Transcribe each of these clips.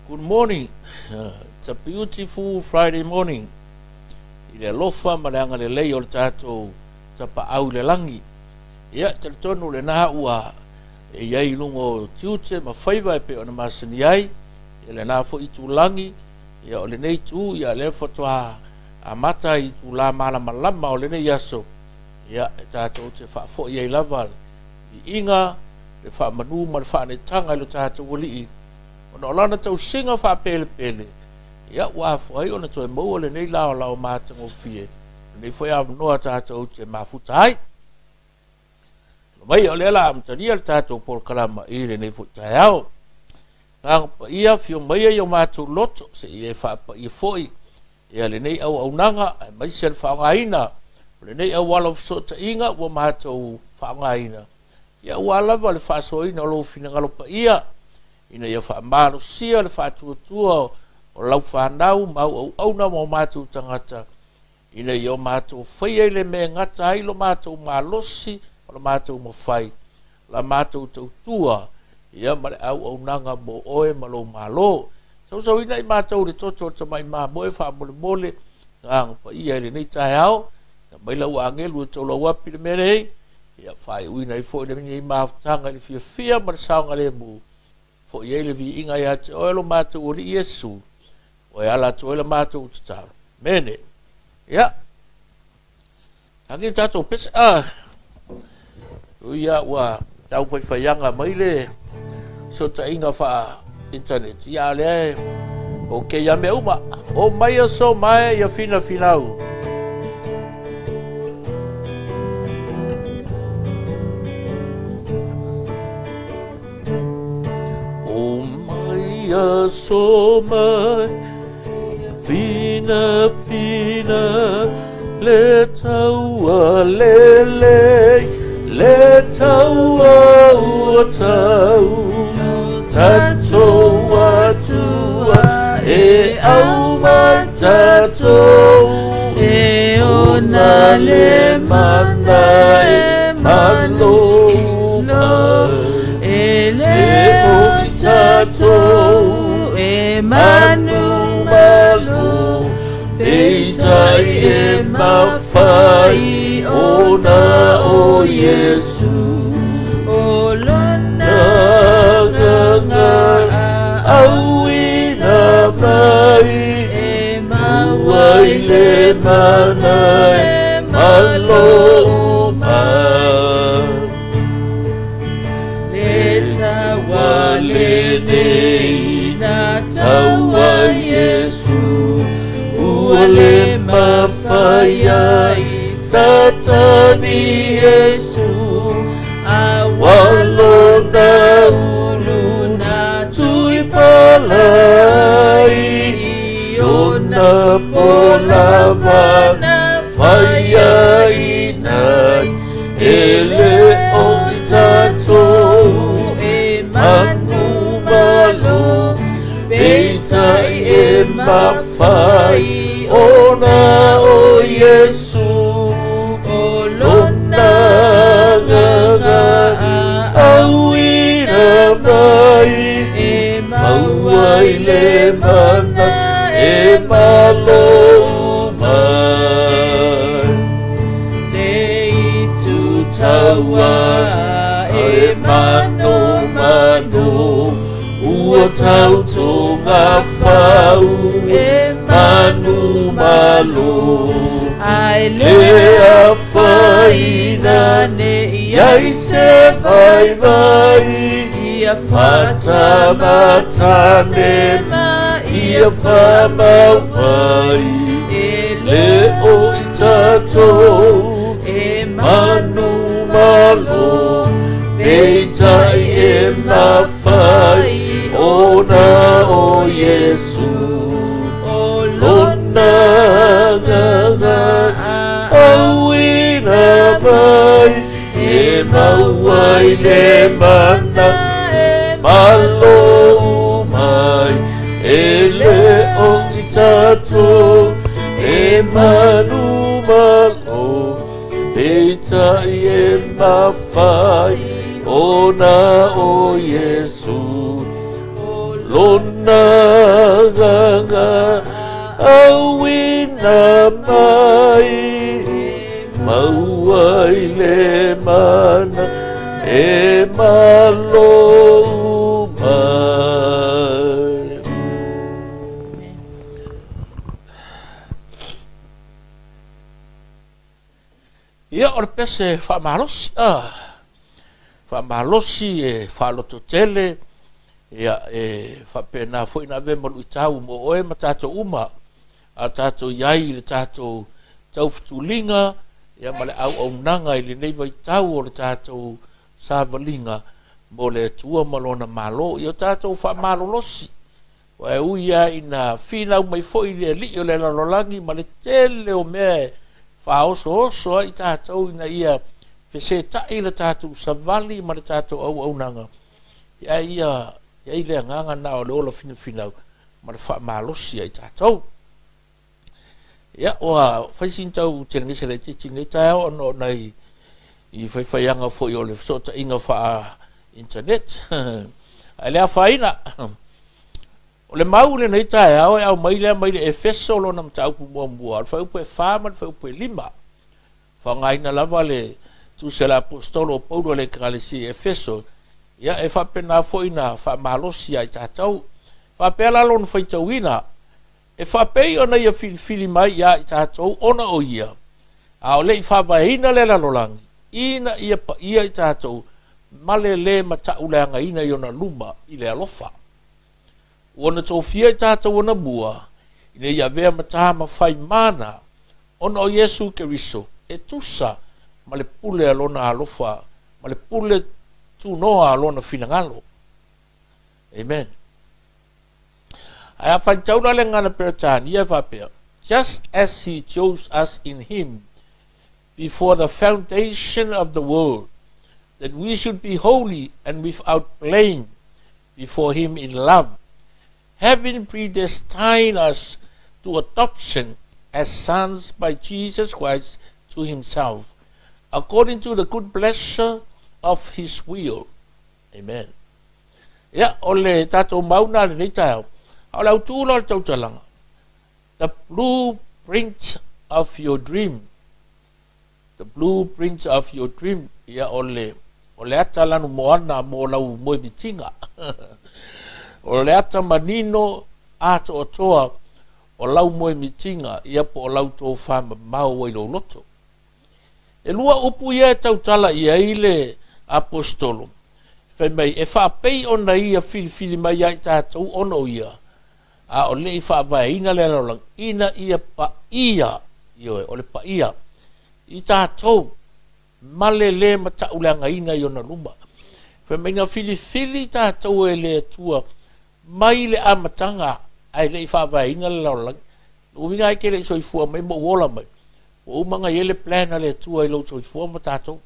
Good morning. It's a beautiful Friday morning. I le alofa ma le agalelei o le tatou tapaau i le lagi. Ia, talitonu lena ua e i ai i luga o tiute ma faiva e pei ona masani ai, ia lena foi itulagi, ia o lenei itu, ia lea faatoa amata i itula malamalama o lenei aso, ia e tatou te faafoi ai lava le viiga, le faamanu ma le faaneetaga i lo tatou Alii, ona o lana tausiga faapelepele, ia ua afua ai ona toe maua lenei laolao matagofie, lenei foi avanoa tatou te mafuta ai. Mai o lea la amatalia le tatou polokalama i lenei foi taeao. Agaga Paia, afio maia i o matou loto, se i e faapaia foi ia lenei auaunaga, aemaise le faaaogaina o lenei auala o fesootaiga ua matou faaaogaina, ia aua lava le faasoaina o lou finagalo paia, ina ia faamalosia le faatuatua o lau fanau ma au auauna ma o matou tagata, ina ia o matou faia i le mea e gata ai lo matou malosi ma lo matou mafai, la matou tautua ia ma le auaunaga mo oe ma lou Malo. Sausauina i matou le toto o le tamai mamoe faamolemole, Agaga Paia i lenei taeao, ia mai lau agelu e tolauapi le mea nei, ia faaiuina ai foi lenei mafutaga i le fiafia ma le saogalemu, foi ai le viiga ia te oe lo matou Alii Iesu, o e ala atu ai la matou tatalo. Mene. Ia. Tagi tatou pese. Ah. Ia ua tau faifaiaga mai le fesootaiga faa-internet. Ia lea e ok ia mea uma. O mai aso mai ia fina finau. O mai aso mai fina fina le taua lelei le taua ua tau tatou atua e au mai tatou e ona le mana e malo mai e le e o o i tatou tatou e manu manu malo malo peitai peitai e e mafai mafai ona ona o o Iesu O lona agaga agaga auina mai e ua maua i i le le mana mana e e malo malo uma. Le Le taua taua lenei lenei na taua taua Iesu Iesu ua ua le le mafai mafai ai ai Satani Satani Iesu Iesu wa aua lona lona ulu ulu na tui tui palai palai i ona ona po po lava lava na na faia faiaina e e le le o o i tatou tatou e manu manu malo malo peitai peitai e e mafai mafai ona ona o o Iesu O lona lona agaga agaga auina auina mai mai e maua maua i i le le mana mana e e malo malo uma. Le itu Taua taua e e mano mano mano mano ua ua tautoga tautoga fau fau e manu manu malo malo ai le le afaina afaina ne i iai ai se se vaivai ia fatamatane fatamatane ma ia ia faamauai faamauai e le le o o i i tatou tatou e manu manu malo malo peitai peitai e e mafai mafai ona ona o o Iesu Iesu o lona lona agaga agaga auina auina mai mai e e maua maua i i le le mana mana e malo malo mai e e le le o o i i tatou tatou e e manu manu malo malo peitai e mafai mafai ona ona o o Iesu Iesu lona lona Agaga auina mai, maua i le mana e malo mai. Ia, o le pese faamalosi, a, faamalosi e faalototele, ia, e faapena foi ona avea ma luitau mo oe ma tatou uma, a tatou i ai i le tatou taufetuliga, ia, ma le auaunaga i lenei vaitau o le tatou savaliga mo le Atua ma Lona Malo. Ia o tatou faamalolosi, Aua e ui lava ina finau mai foi le alii o le lalolagi ma le tele o mea e faaosooso ai i tatou ina ia feseta'i le tatou savali ma le tatou auaunaga, ae ia i ai le agaga na o le ola finafinau ma le faamalosi ia i tatou. Ia, ua fai sina tau telegese laitiiti i lenei taeao ona o nai i faifaiaga foi o le fesootaiga faa-internet. Ae le afaina. O le mau i lenei taeao e aumai lea mai le Efeso lona mataupu muamua, o le fuaiupu e 4 ma le fuaiupu e 5. Faaaogaina lava le tusi a le Aposetolo o Paulo i le Ekalesia i Efeso, ia e faapena foi ona faamalosi ia i tatou. Faapea la lona faitauina, E faapei ona ia filifili mai iā i tatou ona o ia, a o le i faavaeina le lalolagi, ina ia paia i tatou ma le lē matauleagaina i ona luma i le alofa. Ua na tofia i tatou anamua, ina ia avea ma tama fai mana, ona o Iesu Keriso, e tusa ma le pule a Lona alofa ma le pule tunoa a Lona finagalo. Amen. Ae a faitau la le gagana Peretania e faapea, Just as he chose us in him before the foundation of the world, that we should be holy and without blame before him in love, having predestined us to adoption as sons by Jesus Christ to himself, according to the good pleasure of his will. Amen. Ia, o le tatou mau na lenei taeao, a o le autū la o le tautalaga, the blueprint of your dream. The blueprint of your dream. Ia, o le, o le ata lanu moana mō lau moemitiga. o le ata manino atoatoa o lau moemitiga, ia po o lau tofā mamao ua i lou loto. E lua upu ia e tautala i ai le Aposetolo, fai mai, e faapei ona ia filifili mai ia i tatou ona o ia, a o le i faavaeina le lalolagi, ina ia paia, ioe, o le paia, i tatou, ma le lē matauleagaina i ona luma. Fai mai, na filifili tatou e le Atua mai le amataga ae le i faavaeina le lalolagi. Lou uiga ai ke le i soifua mai ma ou ola mai, ua uma ona i ai le plan a le Atua i lou soifua ma tatou.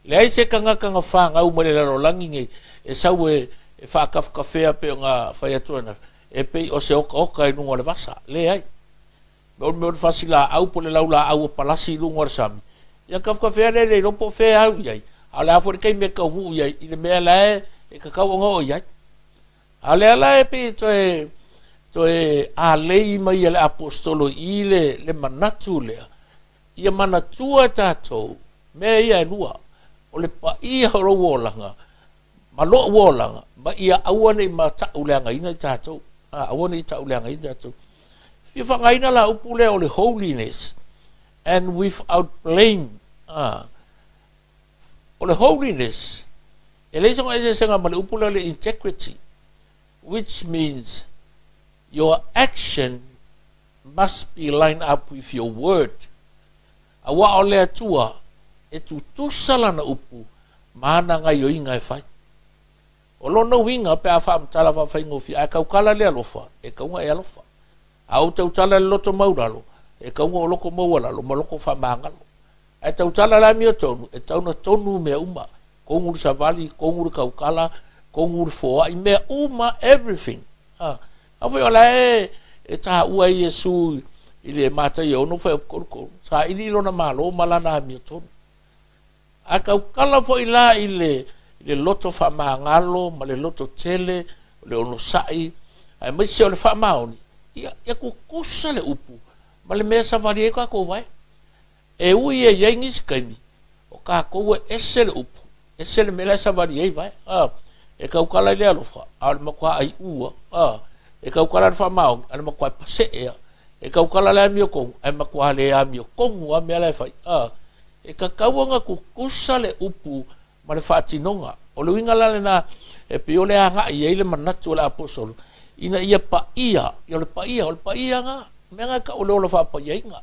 Leai se tagata na fanau mai le lalolagi nei e sau e e faakafekafea pei ona fai atu ananafi, e pei o se otaota i luga o le vasa. Leai. O le mea o le fasi laau po o le laulaau o palasi i luga o le sami, ia kafekafea lea e le iloa po o fea e au i ai, a o le a foi le taimi e taunuu i ai i le mea la e tatau ona oo i ai. A o lea la e pei e toe, toe alei mai e le Aposetolo i i le, le manatu lea, ia manatua e tatou mea ia e lua, o le paia o lou olaga ma lo'u olaga, ma ia aua ne i matauleagaina i tatou, a, aua ne i tauleagaina i tatou. Fia faaaogaina la upu lea o le holiness and without blame, a, o le holiness, e leai sona eseesega ma le upu lea o le integrity, which means your action must be lined up with your word. Aua o le Atua e tutusa Lana upu ma ana gaioiga e fai. O lona uiga pe a faamatala faafaigofie, a e tautala le alofa, e tauga e alofa. A ou tautala le loto maulalo, e tauga o loko maualalo ma loko faamagalo. A e tautala le amiotonu, e tau na tonu mea uma, tonu le savali, tonu le tautala, tonu le foai, mea uma, everything. A, a foi o la e, e taua e Iesu i le Mataio 6 fuaiupu 33, saili i lona Malo ma lana amiotonu. A tautala foi la i le, i le loto faamagalo ma le loto tele, o le onosai, Aemaise o le faamaoni, ia, ia tutusa le upu ma le mea e savali ai tatou vae. E ui e i ai nisi taimi, o tatou e ese le upu, ese le mea la e savali ai vae. A, e tautala i le alofa, a o le matua aiʻu lava. A, e tautala i le faamaoni, a o le matua pasee lava. E tautala i le amiotonu, ae matua le amiotonu lava mea la e fai. A, e tatau ona tutusa le upu ma le faatinoga. O le uiga la lena e pei o le agai i ai le manatu o le aposolo, ina ia paia, ia o le paia, o le paia na, mea na e tau o le ola faapaiaina.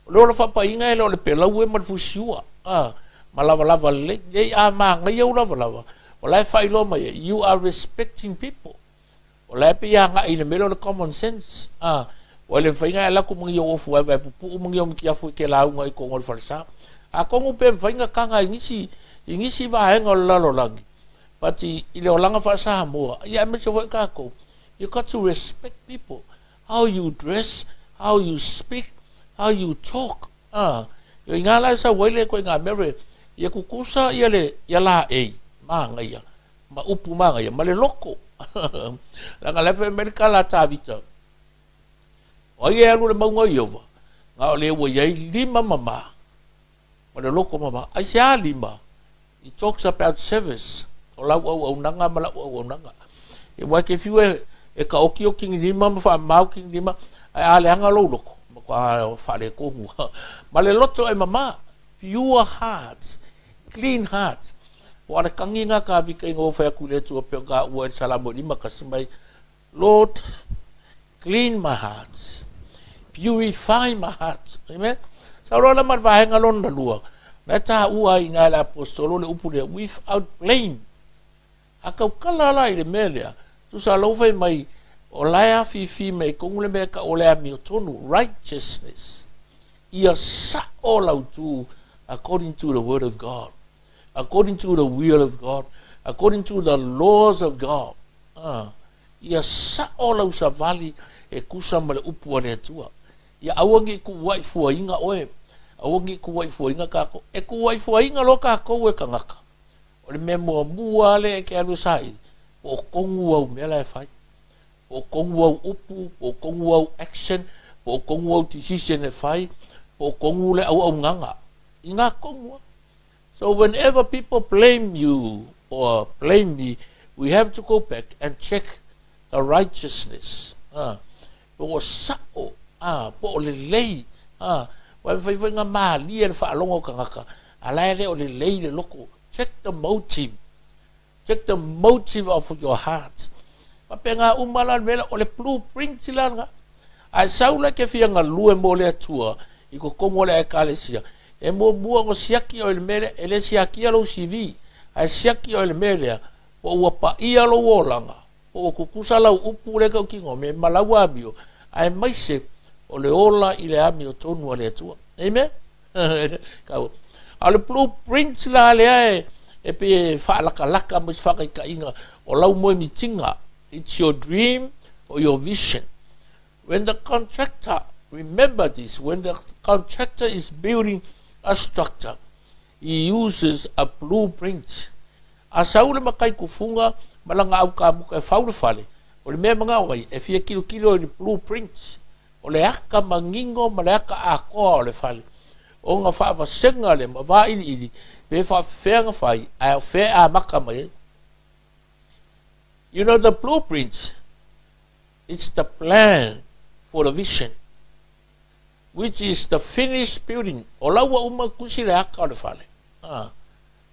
O le ola faapaiaina e le o le pelaue ma le fusiua, a, ma lavalava lelei. Nei a manaia ou lavalava, o la e faailoa mai ai, you are respecting people. O la e pei e agai i le mea lea o le common sense, a, ua le mafai ona e alu atu ma ni ou ofu vaevae pupuu ma ni ou mitiafu e te lauga i totonu o le falesa. Atonu pe mafai ona taga i nisi, i nisi vaega o le lalolagi, but i, i le olaga faa-Samoa, ia aemaise foi tatou, you got to respect people, how you dress, how you speak, how you talk, a. I ina la e sau ai le ituaiga mea lea, ia tutusa ia le, ia laei, manaia, ma upu manaia, ma le loto. Leaga o la e fai mai le tala a Tavita, O ai e alu i le mauga o Ieova, na o le ua i ai lima mama, ma le loto mama. Aisea lima? It talks about service, o lau auaunaga ma lau auaunaga. Aua e te fiu e, e taotio tinilima ma faamamao tinilima, ae a leaga lou loto, matua faaletonu. Ma le loto e mama, pure heart, clean heart. Ua le tagi na Tavita ina ua fai atu i le Atua pei ona taua i le Salamo 51 mai, Lord, clean my heart, purify my heart. Amen? Sau loa la ma le vaega lona lua, na e taua ai i ina e le Aposetolo le upu lea, without blame. A tautala la i le mea lea, tusa lou fai mai, o la e afifi mai tonu le mea e tau o le amiotonu, righteousness. Ia sa'o lau tu according to the word of God, according to the will of God, according to the laws of God. Ah, ia sa'o lau savali e tusa ma le upu a le Atua. Ia aua ne i kuua'i fuaina oe, aua ne i kuua'i fuaina kākou. E kuua'i fuaina loa kākou e tagata. O le mea muamua lava lea e te alu e saili, po o tonu au mea la e fai. Po o tonu au upu, po o tonu au action, po o tonu au decision e fai, po o tonu le auaunaga. I ngā tonu lava. So whenever people blame you or blame me, we have to go back and check the righteousness. Ah, po o sa'o, ah, po o lelei, ah, aua e mafai foi ona malie le faalogo o tagata, a la e le o lelei le loko. Check the motive. Check the motive of your heart. Faapena uma la le mea lea, o le blueprint la lena. A e sau la e te fia galue mo le Atua i totonu o le Ekalesia, e muamua ona siaki oe i le mea lea, e le siakia lou CV, ae siaki oe i le mea lea, po ua paia lou olaga, po ua tutusa lau upu lea e tautino me ma lau amio, aemaise o le ola i le amiotonu a le Atua. Amen? A o le blueprint la lea e, e pei e faalakalaka mai se faataitaiga o lau moemitiga. It's your dream or your vision. When the contractor, remember this, when the contractor is building a structure, he uses a blueprint. A sau le makai kufunga ma lana aukamuka e fau le fale, o le mea e manao ai, e fia kilokilo i le blueprint. O le aka manino ma le aka atoa o le fale, ona faavasega lea ma vailiili pe faafefea ona fai, ae o fea e amata mai ai. You know the blueprint, it's the plan for the vision, which is the finished building. O la ua uma tusi le aka o le fale. Ah,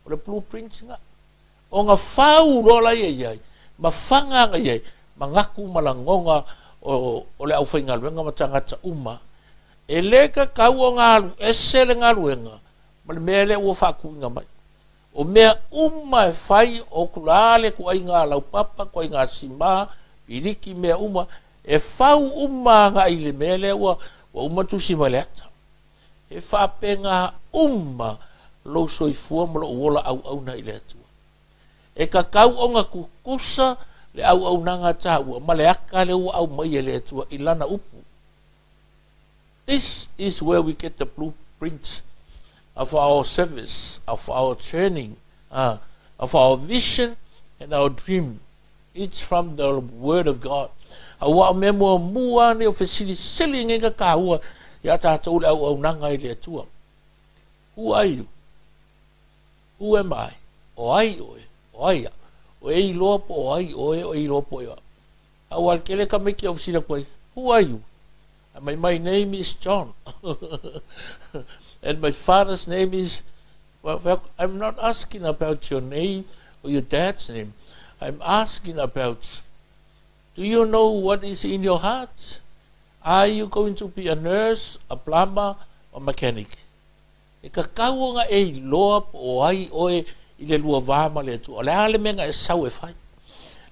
o le blueprint na. Ona fau loa laia i ai, ma faga ana i ai, manatu ma lagona o, o le aufaigaluega ma tagata uma. E le tatau ona alu ese le galuega ma le mea lea ua faatuina mai. O mea uma e fai, o kula le tuaiga laupapa, tuaiga sima, piliki, mea uma, e fau uma agai i le mea lea ua, ua uma tusi mai le ata. E faapena uma lou soifua ma lou ola auauna i le Atua. E tatau ona tutusa le auaunaga taua ma le aka lea ua aumai e le Atua i Lana upu. This is where we get the blueprint of our service, of our training, of our vision and our dream. It's from the word of God. Aua o mea muamua lava nei o fesilisili nei na taua ia tatou le auaunaga i le Atua. Who are you? Who am I? O ai oe? O ai au? O e iloa po o ai oe, o e iloa po o ai au. Aua le tele tamaiti e fesili atu ai, Who are you? Ae mai, My name is John. And my father's name is... Well, I'm not asking about your name or your dad's name. I'm asking about, do you know what is in your heart? Are you going to be a nurse, a plumber, or mechanic? E tatau ona e iloa po o ai oe i le lua va ma le Atua. O le a le mea na e sau e fai?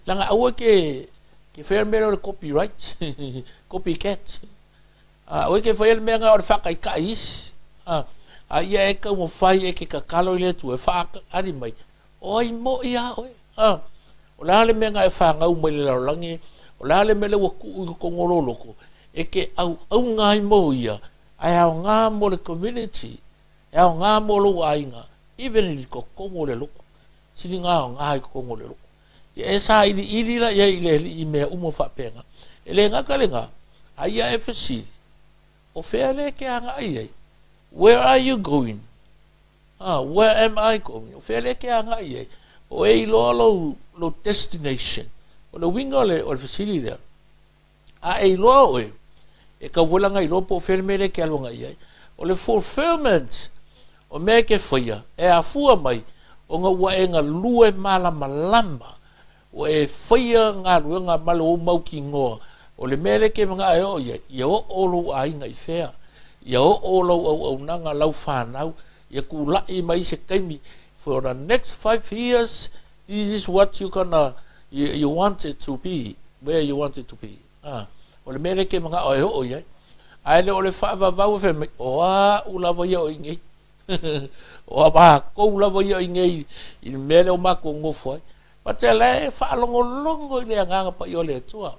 Leaga aua e ke, ke faia le mea lea o le copyright, copycat. Aua e ke faia le mea na o le faataitai i isi. A ia e taumafai e ke tatalo i le Atua e faaali mai, o ai moi a oe? O le a le mea na e fanau mai le lalolagi? O le a le mea lea ua tuu i totonu o lou loto e ke auauna ai mo ia? Ae aoga mo le community, e aoga mo lou aiga, even i totonu o le lotu. Sili na aoga i totonu o le lotu. Ia e sailiili la iai i le Alii i mea uma faapena. E le gata lena, a ia e fesili, O fea lea e ke agai ai? Where are you going? Ah, where am I going? O fea lea e ke agai ai? O e iloa lou, lou destination. O le uiga o le, o le fesili lea. A e iloa oe, e tau foi la ona iloa po o fea le mea lea e te alu agai i ai. O le fulfillment o mea e te faia, e afua mai ona ua e galue malamalama, ua e faia galuega ma lou mautinoa o le mea lea e te manao e oo i ai, ia oo lou aiga i fea, ia oo lau auaunaga, lau fanau, ia tulai mai se taimi, for the next 5 years, this is what you gonna, you want it to be, where you want it to be. A, o le mea lea e te manao e oo i ai. Ae le o le faavavau e fai mai, o a'u lava ia o i nei. O a makou lava ia o i nei i le mea lea o makou nofo ai. But o la e faalogologo i le Agaga Paia o le Atua.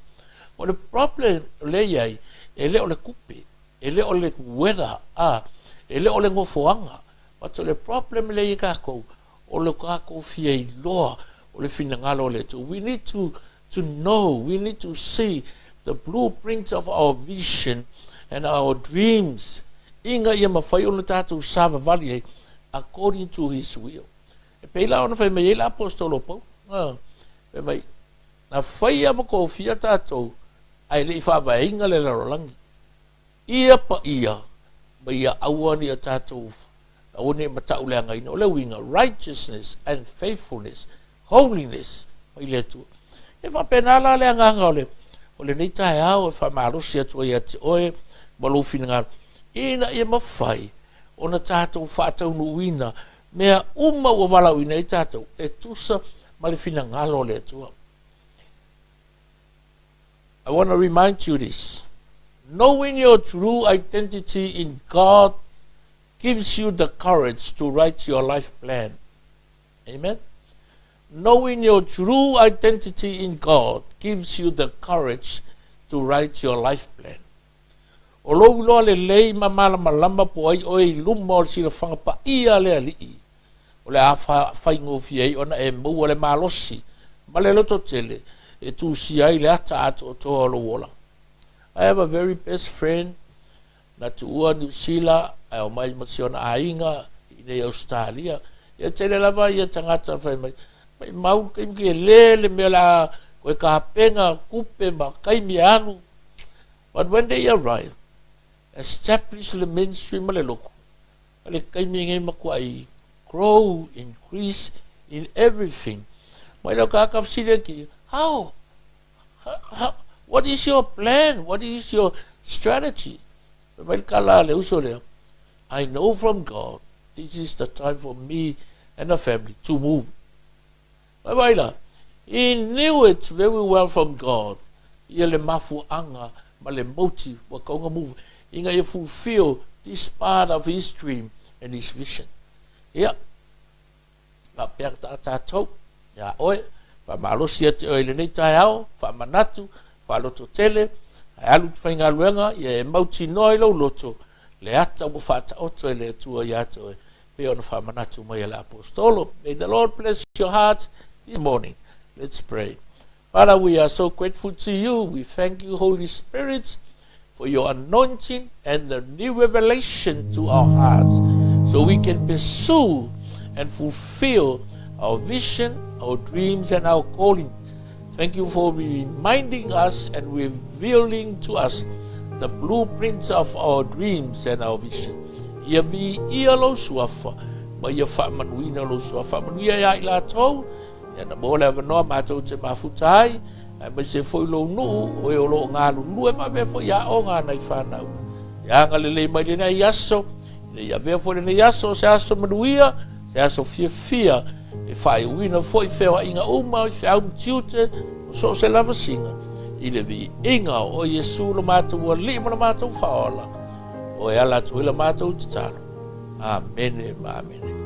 O le problem lea e i ai, e le o le tupe, e le o le weather, a, e le o le nofoaga. But o le problem lea i ai tatou, o le tatou fia iloa o le finagalo o le Atua. We need to know, we need to see the blueprint of our vision and our dreams ina ia mafai ona tatou savavali ai according to His will. E pei la ona fai mai ai le aposetolo o Paulo, fai mai, Na faia ma kofia tatou ae le i faavaeina le lalolagi. Ia paia ma ia aua ne i o tatou, aua ne i matauleagaina. O le uiga, righteousness and faithfulness, holiness mai le Atua. E faapena la le agaga o le, o lenei taeao e faamalosi atu ai ia te oe ma lou finagalo, ina ia mafai ona tatou faataunuuina mea uma ua valaauina ai tatou e tusa ma le finagalo o le Atua. I want to remind you this. Knowing your true identity in God gives you the courage to write your life plan. Amen. Knowing your true identity in God gives you the courage to write your life plan. O lou iloa lelei ma malamalama po o ai oe i luma o le silafaga paia a le Alii, o le a faigofie ai ona e maua le malosi ma le lototele e tusia ai le ata atoatoa o lou olaga. I have a very best friend na tuua Niu Sila ae omai ma si ona aiga i inei Ausetalia. Ia tele lava ia tagata na fai mai, maimau le taimi ke le le mea o le a koe kapena tupe ma taimi e alu. But when they arrive, establish le ministry ma le lotu, o le taimi lenei matuai grow, increase in everything. Mai lea o tagata fesili atu ia, how? How, what is your plan? What is your strategy? Fai mai le tala a le uso lea, I know from God this is the time for me and the family to move. Vai vai la, he knew it very well from God ia le mafuaaga ma le motive ua tau ona move ina ia fulfill this part of his dream and his vision. Ia, faapea ta tatou iā oe, faamalosi ia te oe i lenei taeao, faamanatu, faalototele, ae alu i te faigaluega, ia e mautinoa i lou loto le ata ua faataoto e le Atua ia te oe, pei ona faamanatu mai e le Aposetolo. May the Lord bless your heart this morning. Let's pray. Father, we are so grateful to you. We thank you, Holy Spirit, for your anointing and the new revelation to our hearts so we can pursue and fulfill our vision, our dreams, and our calling. Thank you for reminding us and revealing to us the blueprints of our dreams and our vision. Ia viia lou suafa, ma ia faamanuina lou suafa. Faamanuia ia i latou, ia na maua le avanoa matou te mafuta ai, aemaise foi lou nuu, o e o lo o galulue faapea foi i aoga a nai fanau. Ia agalelei mai lenei aso, ina ia avea foi lenei aso o se aso manuia, se aso fiafia, e faaiuina foi feoaiga uma i feau ma tiute, ma so o se lavasiga, i le viiga o oe Iesu lo matou Alii ma lo matou Faaola, o e ala atu ai la matou tatalo. Amene ma amene.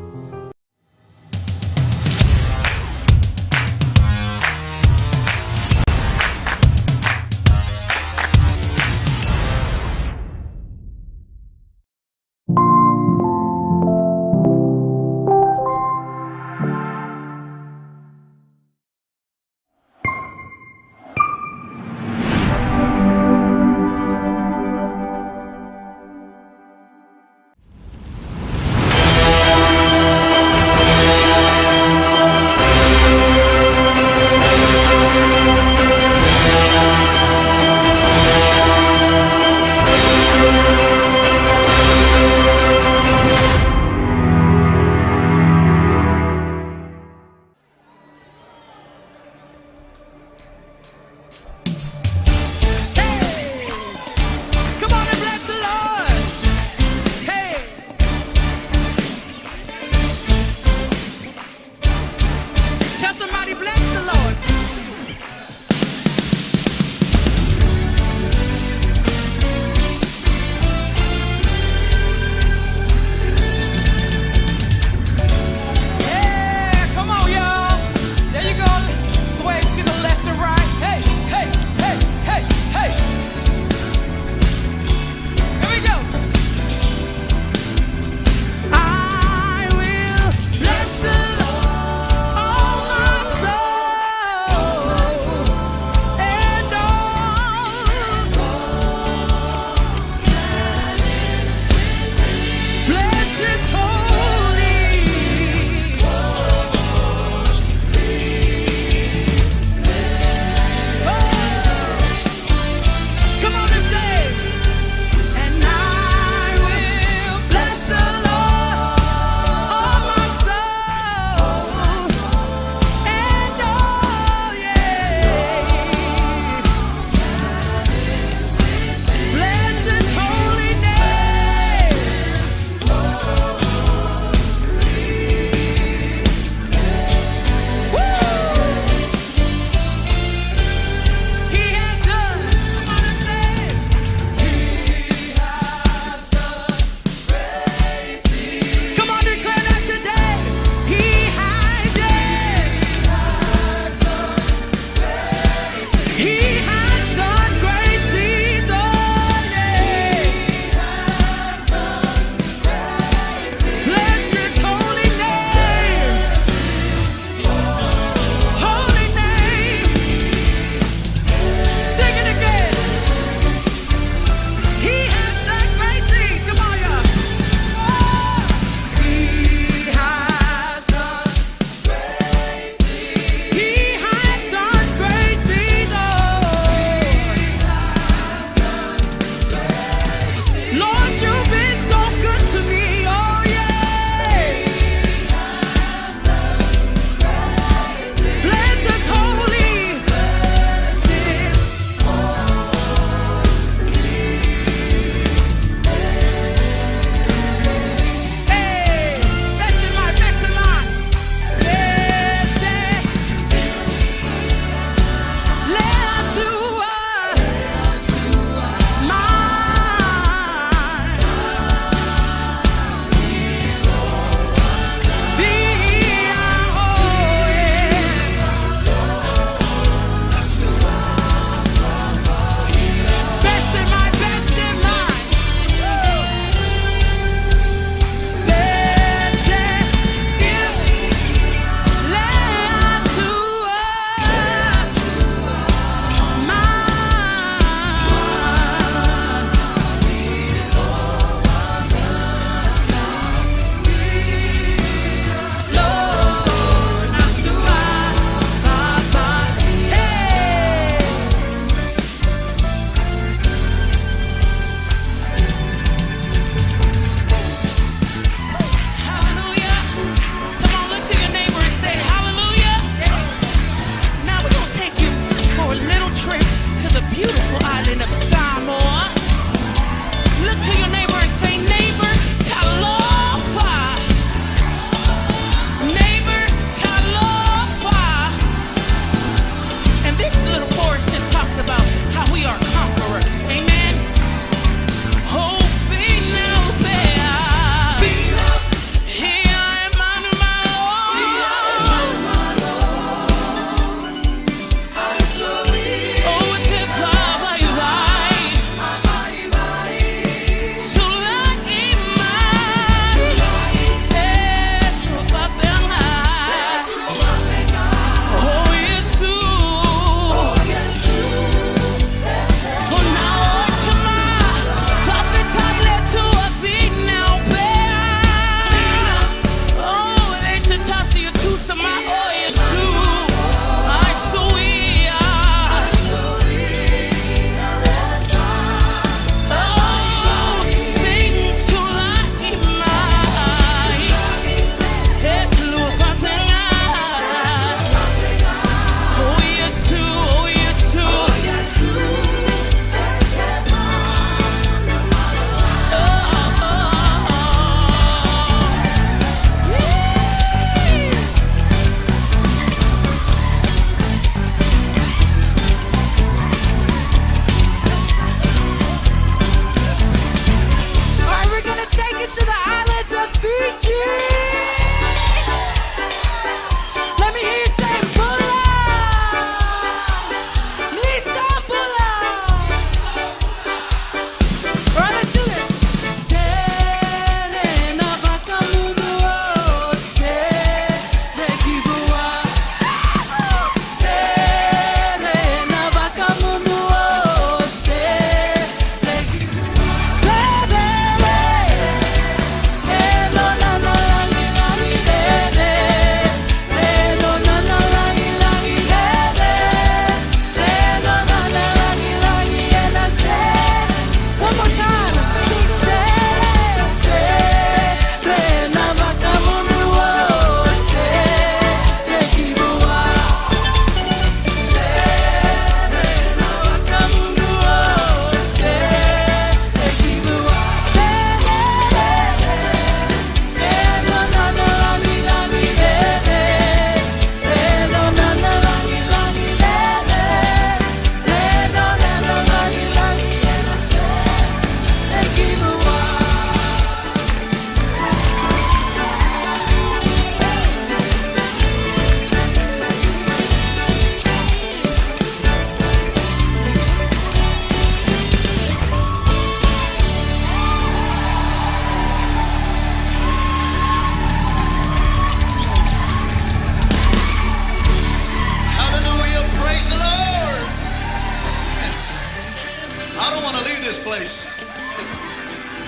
leave this place.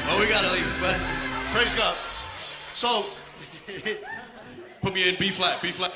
Well, we gotta leave, but praise God. So, put me in B flat, B flat.